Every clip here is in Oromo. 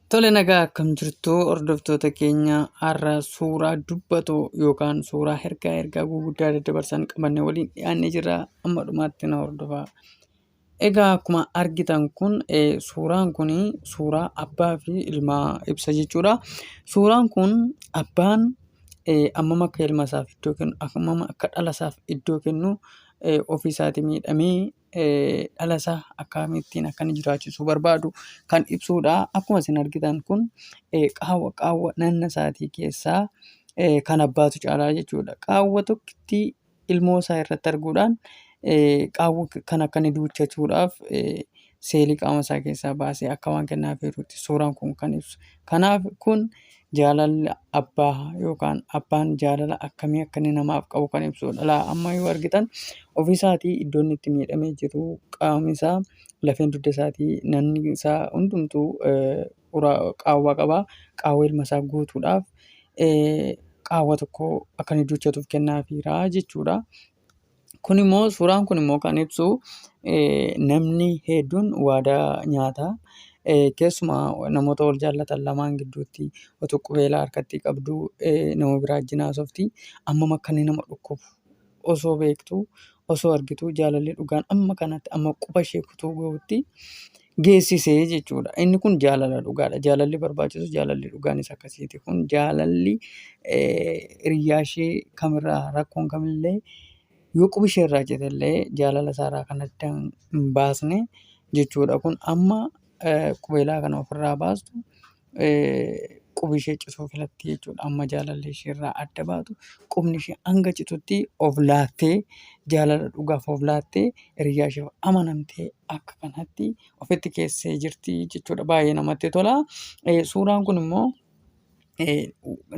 Tole nagaa akkam jirtu hordoftoota keenya har'a suuraa dubbatoo yookaan suuraa ergaa ergaa gurguddaa daddabarsan qabannee waliin dhiyaannee jirra amma dhumaatti na hordofaa. Egaa akkuma argitan kun suuraan kun suuraa abbaa fi ilmaa ibsa jechuudha. Suuraan kun abbaan ammam akka ilma isaaf iddoo kennu ammam akka dhala isaaf iddoo kennu ofii isaatii miidhamee dhala isaa akkamittiin akka inni jiraachisuu barbaadu kan ibsudha. Akkuma isin argitan kun qaawwa qaawwa nanna isaatii keessaa kan abbaatu caalaa jechuudha. Qaawwa tokkittii ilmoo isaa irratti arguudhaan qaawwa kan akka inni duuchachuudhaaf seelii qaama isaa keessaa baasee akka waan kennaafiiruutti suuraan kun kan ibsu. Kanaaf kun jaalalli abbaa yookaan abbaan jaalala akkamii akka inni namaaf qabu kan ibsudha. Laa amma yoo argitan ofiisaatii iddoo inni itti miidhamee jiru qaamni isaa lafeen dugda isaatii nanni isaa hundumtuu qaawwa qaba. Qaawwa ilma isaa guutuudhaaf qaawwa tokko akka inni duuchatuuf kennaafiira jechuudha. Kun immoo suuraan kun immoo kan ibsu namni hedduun waadaa nyaata. Keessumaa namoota wal jaallatan lamaan gidduutti otoo qubeelaa harkatti qabduu nama biraa wajjin haasofti. Hammam akka inni nama dhukkubu osoo beektuu osoo argituu jaalalli dhugaan amma kanatti amma quba ishee kutuu gahutti geessise jechuudha. Inni kun jaalala dhugaadha. Jaalalli barbaachisu jaalalli dhugaanis akkasiiti. Kun jaalalli hiriyyaa ishee kamirraa rakkoon kamillee yoo qubi ishee irraa citellee jaalala isaarraa kan adda hin baasne jechuudha. Kun amma qubeelaa kana ofirraa baastu qubi ishee cituu filatti jechuudha. Amma jaalalli isheerraa adda baatu qubni ishee hanga citutti of laattee jaalala dhugaaf of laattee hiriyyaa isheef amanamtee akka kanatti ofitti keessee jirti jechuudha. Baay'ee namatti tola. Suuraan kun immoo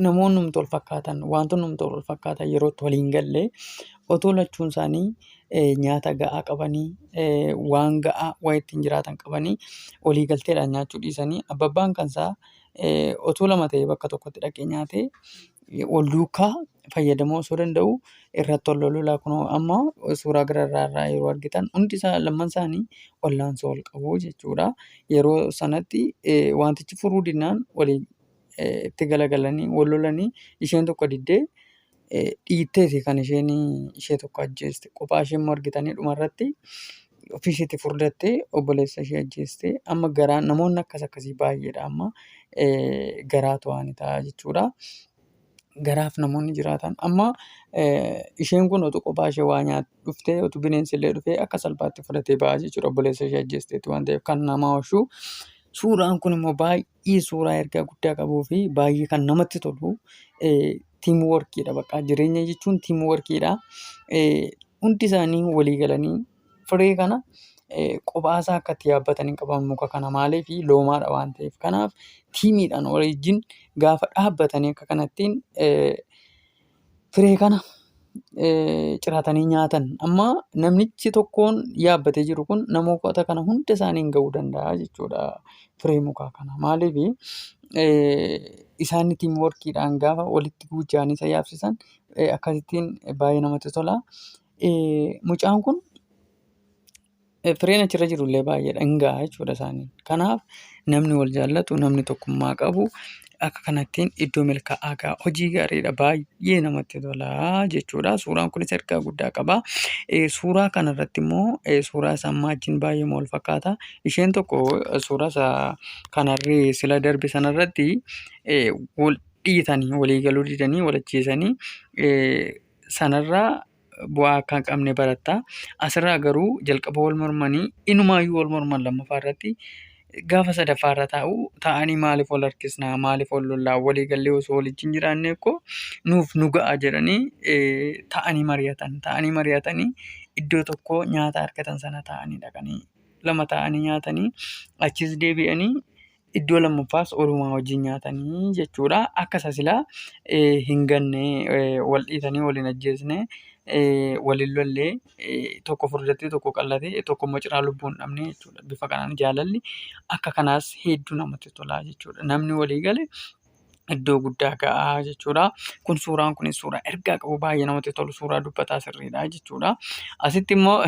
namoonni wal fakkaatan wantoonni wal fakkaatan yeroo itti walii hin galle otoo lachuun isaanii nyaata ga'aa qabanii waan ga'aa waan ittiin jiraatan qabanii walii galteedhaan nyaachuu dhiisanii abbaan kan isaa otoo lama ta'ee bakka tokkotti dhaqee nyaatee wal duukaa fayyadamuu osoo danda'uu irratti wal loluu laa kunoo amma suuraa gararraa irraa yeroo argitan hundi isaa lamman isaanii wallaansoo wal qabu jechuudha. Yeroo sanatti wantichi furuu dinnaan walii itti galagalanii wal lolanii isheen tokko diddee dhiitteeti kan isheen ishee tokko ajjeeste. Kophaa ishee immoo argitanii dhumarratti ofii isheetii furdattee obboleessa ishee ajjeeste. Amma garaa namoonni akkas akkasii baay'eedha amma garaatu waan ta'a jechuudha. Garaaf namoonni jiraatan amma isheen kun utuu kophaa ishee waa nyaatti dhuftee utuu bineensi illee dhufee akka salphaatti fudhatee ba'a jechuudha obboleessa ishee ajjeesteetti waan ta'eef kan nama oolchu. Suuraan kun immoo baay'ee suuraa ergaa guddaa qabuu fi baay'ee kan namatti tolu tiim workiidha bakka jireenya jechuun tiim workiidha. Hundi isaanii walii galanii firee kana kophaa isaa akka itti yaabbatanii qaban muka kana maaliif loomaadha waan ta'eef. Kanaaf tiimiidhaan wajjin gaafa dhaabbatanii akka kanattiin firee kana ciratanii nyaatan. Amma namnichi tokkoon yaabbatee jiru kun namoota kana hunda isaaniin ga'uu danda'a jechuudha firee mukaa kana. Maaliif isaan tiim workiidhaan gaafa walitti guujja'anii isa yaabsisan akkasittiin baay'ee namatti tola. Mucaan kun fireen achirra jiru illee baay'eedha. Hin ga'a jechuudha isaaniin. Kanaaf namni wal jaallatu, namni tokkummaa qabu akka kanattiin iddoo milkaa'aa ga'a. Hojii gaariidha. Baay'ee namatti tola jechuudha. Suuraan kunis ergaa guddaa qaba. Suuraa kanarratti immoo suuraa isa ammaa wajjin baay'ee wal fakkaata. Isheen tokko suuraa isa kanarree sila darbe sanarratti wal dhiitanii walii galuu didanii wal ajjeesanii sanarraa bu'aa akka hin qabne baratta. Asirraa garuu jalqaba wal mormanii inumaayyuu wal morman lammaffaa irratti gaafa sadaffaa irra taa'u taa'anii maaliif wal harkisnaa maaliif wal lollaa walii gallee osoo waliin jiraannee koo nuuf nu ga'a jedhanii taa'anii mari'atan taa'anii mari'atanii iddoo tokko nyaata argatan sana taa'anii dhaqanii lama taa'anii nyaatanii achis deebi'anii iddoo lammaffaas orumaa wajjin nyaatanii jechuudha. Akka isa silaa hin ganne wal dhiitanii wal hin ajjeesne wal hin lolle tokko furdatee tokko qallatee tokko immoo ciraa lubbuu hin dhabne jechuudha. Bifa kanaan jaalalli akka kanaas hedduu namatti tola jechuudha. Namni walii gale iddoo guddaa ga'a jechuudha. Kun suuraan kunis suuraa ergaa qabu baay'ee namatti tolu suuraa dubbataa sirriidha jechuudha. Asitti immoo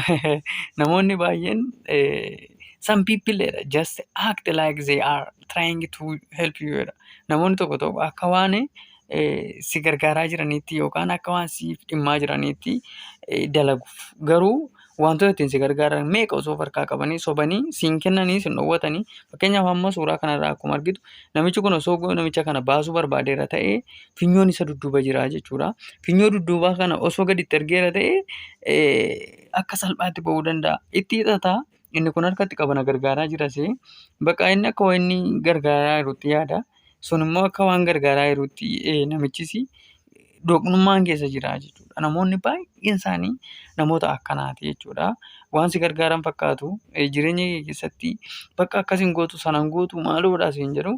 namoonni baay'een Some people jedha, just act like they are trying to help you jedha. Namoonni tokko tokko akka waan si gargaaraa jiraniitti yookaan akka waan siif dhimmaa jiraniitti dalagu. Garuu wantoota ittiin si gargaaran meeqa osoo of harkaa qabanii sobanii siin kennanii, sin dhoowwatanii. Fakkeenyaaf, amma suuraa kanarraa akkuma argitu, namichi kun osoo namicha kana baasuu barbaadeera ta'ee finyoon isa dudduuba jira jechuudha. Finyoo dudduubaa kana osoo gaditti ergeera ta'ee akka salphaatti ba'uu danda'a. Itti hidhataa, inni kun harkatti qaba, na gargaaraa jira see. Bakka inni akka inni gargaaraa jirutti yaada. Sun immoo akka waan gargaaraa jirutti namichis doqnummaan keessa jira jechuudha. Namoonni baay'een isaanii namoota akkanaati jechuudha. Waan si gargaaran fakkaatu, jireenya kee keessatti bakka akkas hin gootu, sana hin gootu, maaloodha siin jedhu.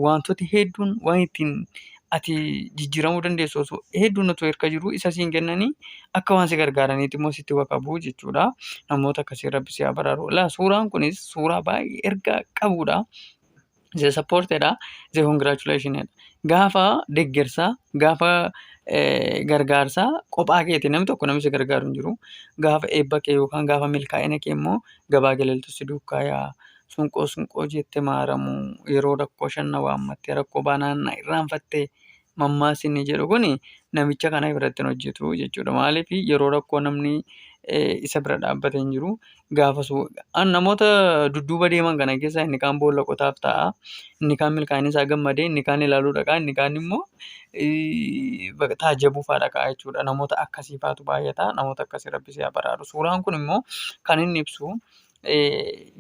Wantooti hedduun waan ittiin ati jijjiiramuu dandeessu osoo hedduun otoo harka jiru isa siin kennanii akka waan si gargaaraniitti immoo sitti waqabu jechuudha. Namoota akkasii Rabbi si haa baraaru. Laa, suuraan kunis suuraa baay'ee ergaa qabudha. The support jedha, the congratulation jedha. Gaafa deeggarsaa, gaafa gargaarsaa kophaa keeti, namni tokko namni si gargaaru hin jiru. Gaafa eebba kee yookaan gaafa milkaa'ina kee immoo gabaa galaltu si duukaa yaa'a. Sunqoo sunqoo jette maaramu, yeroo rakkoo shanna waammattee, rakkoo baanaan na irraanfattee, mammaasni inni jedhu kuni namicha kana biratti hin hojjetu jechuudha. Maaliif? Yeroo rakkoo namni isa bira dhaabbatee hin jiru. Gaafa namoota dudduuba deeman kana keessaa inni kaan boolla qotaaf ta'a. Inni kaan milkaa'ina isaa gammadee, inni kaan ilaaluu dhaqa, inni kaan immoo taajjabuu fa'aa dhaqa jechuudha. Namoota akkasii fa'aatu baay'ata. Namoota akkasii Rabbi si haa baraaru. Suuraan kun immoo kan inni ibsu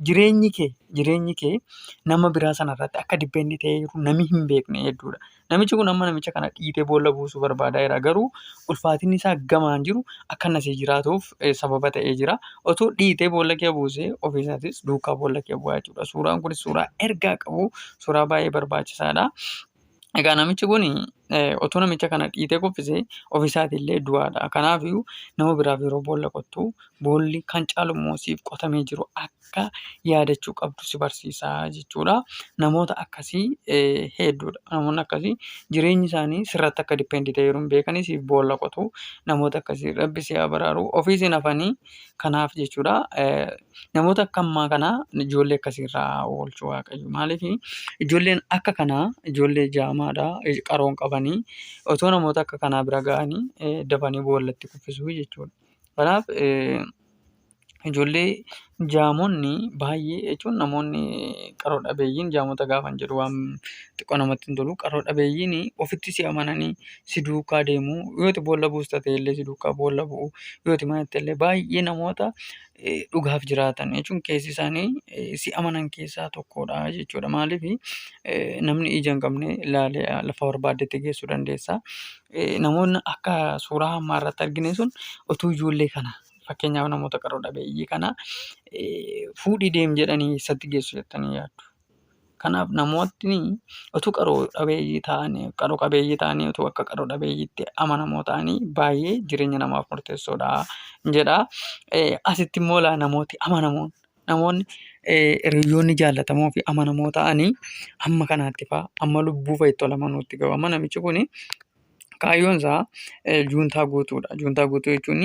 jireenyi kee nama biraa sanarratti akka depend ta'ee jiru namni hin beekne hedduudha. Namichi kun amma namicha kana dhiitee boolla buusuu barbaadaa jira. Garuu ulfaatinni isaa gamaan jiru akka inni asii jiraatuuf sababa ta'ee jira. Otoo dhiitee boolla kee buusee ofiisaatis duukaa boolla kee bu'aa jechuudha. Suuraan kunis suuraa ergaa qabu, suuraa baay'ee barbaachisaadha. Egaa namichi kun otoo namicha kana dhiitee kuffisee ofiisaatii du'aadha. Kanaafiyyuu nama biraaf yeroo boolla qottu boolli kan caalu immoo siif qotamee jiru akka yaadachuu qabdu si barsiisa jechuudha. Namoota akkasii hedduudha. Namoonni akkasii jireenyi isaanii sirratti akka depend ta'e yeroo hin beekanii siif boolla qotu. Namoota akkasii Rabbi si haa baraaru. Ofiis hin hafanii kanaaf jechuudha. Namoota akka ammaa kanaa, ijoollee akkasiirraa oolchu Waaqayyo. Maaliif? Ijoolleen akka kanaa ijoollee jaamaadha. Qaroon qabanii otoo namoota akka kanaa bira ga'anii dafanii boollatti kuffisuu jechuudha. Kanaaf ijoollee jaamonni baay'ee jechuun namoonni qaroo dhabeeyyiin, jaamota gaafan jedhu waan xiqqoo namatti hin tolu. Qaroo dhabeeyyiin ofitti si amananii si duukaa deemu. Yoo ati boolla buusta ta'e illee si duukaa boolla bu'u. Yoo ati mana illee baay'ee namoota dhugaaf jiraatan jechuun keessi isaanii si amanan keessaa tokkodha jechuudha. Maaliif? Namni ija hin qabne ilaalee lafa barbaaddetti geessuu dandeessa. Namoonni akka suuraa ammaa irratti argine sun utuu ijoollee kana, fakkeenyaaf namoota qaroo dhabeeyyii kana fuudhii deemi jedhanii eessatti geessu jettanii yaaddu? Kanaaf namootni utuu qaroo dhabeeyyii ta'anii, qaroo qabeeyyii ta'anii, utuu akka qaroo dhabeeyyiitti amanamoo ta'anii baay'ee jireenya namaaf murteessoodha jedha. Asitti immoo laa, namooti amanamoon, namoonni hiriyoonni jaallatamoo fi amanamoo ta'anii hamma kanaatti fa'a, hamma lubbuu fa'a itti olamanuutti gahu. Amma namichi kuni kaayyoon isaa juuntaa guutuudha. Juuntaa guutuu jechuun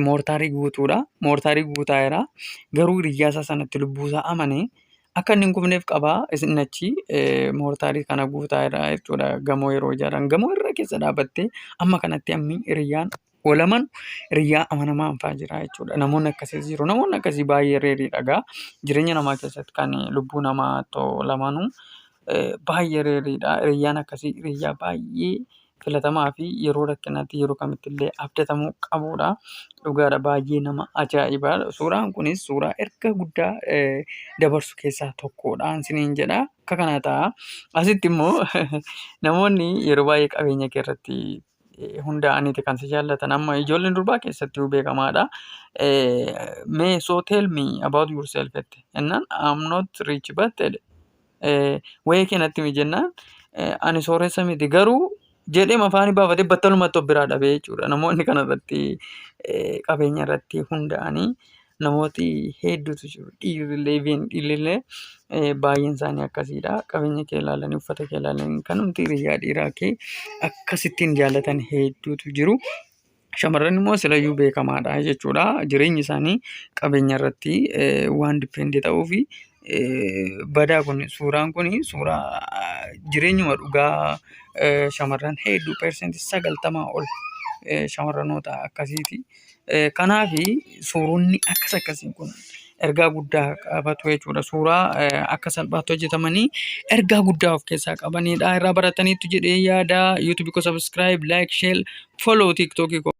moortaarii guutuudha. Moortaarii guutaa jira. Garuu hiriyyaa isaa sanatti lubbuu isaa amanee akka inni hin kufneef qabaa, inni achi moortaarii kana guutaa jira jechuudha. Gamoo yeroo ijaaran gamoo irra keessa dhaabattee amma kanatti hammi hiriyyaan wal amanu, hiriyyaa amanamaan fa'aa jira jechuudha. Namoonni akkasiis jiru. Namoonni akkasii baay'ee rareiidha egaa. Jireenya namaa keessatti kan lubbuu namaa tolamanu baay'ee rareiidha. Hiriyyaan akkasii hiriyyaa baay'ee filatamaa fi yeroo rakkinaatti yeroo kamitti illee abdatamuu qabudha. Dhugaadha, baay'ee nama ajaa'iba. Suuraan kunis suuraa ergaa guddaa dabarsu keessaa tokkodha isiniin jedha. Akka kana ta'a. Asitti immoo namoonni yeroo baay'ee qabeenya kee irratti hundaa'aniiti kan si jaallatan. Amma ijoolleen durbaa keessattuu beekamaadha. Mee, "So tell me about yourself" jette. Jennaan, "I'm not rich but" jedhe. Wayii kee natti himi jennaan, ani sooressa miti garuu jedhee afaanii baafatee battalumatti of biraa dhabee jechuudha. Namoonni kanarratti, qabeenya irratti hundaa'anii namooti hedduutu jiru. Dhiirrillee, dhiirrillee baay'een isaanii akkasiidha. Qabeenya kee ilaalanii, uffata kee ilaalanii kanumti hiriyyaa dhiiraa kee akkasittiin jaallatan hedduutu jiru. Shamarran immoo silayyuu beekamaadha jechuudha. Jireenyi isaanii qabeenya irratti waan depend ta'uufi badaa kun suuraan kun suuraa jireenyuma dhugaa shamarran hedduu 90% ol shamarranoota akkasiiti. Kanaafi suuronni akkas akkasii kun ergaa guddaa qabatu jechuudha. Suuraa akka salphaatti hojjetamanii ergaa guddaa of keessaa qabanidha. Irraa barataniitu jedhee yaada. YouTube koo subscribe, like, share, follow TikTokii koo.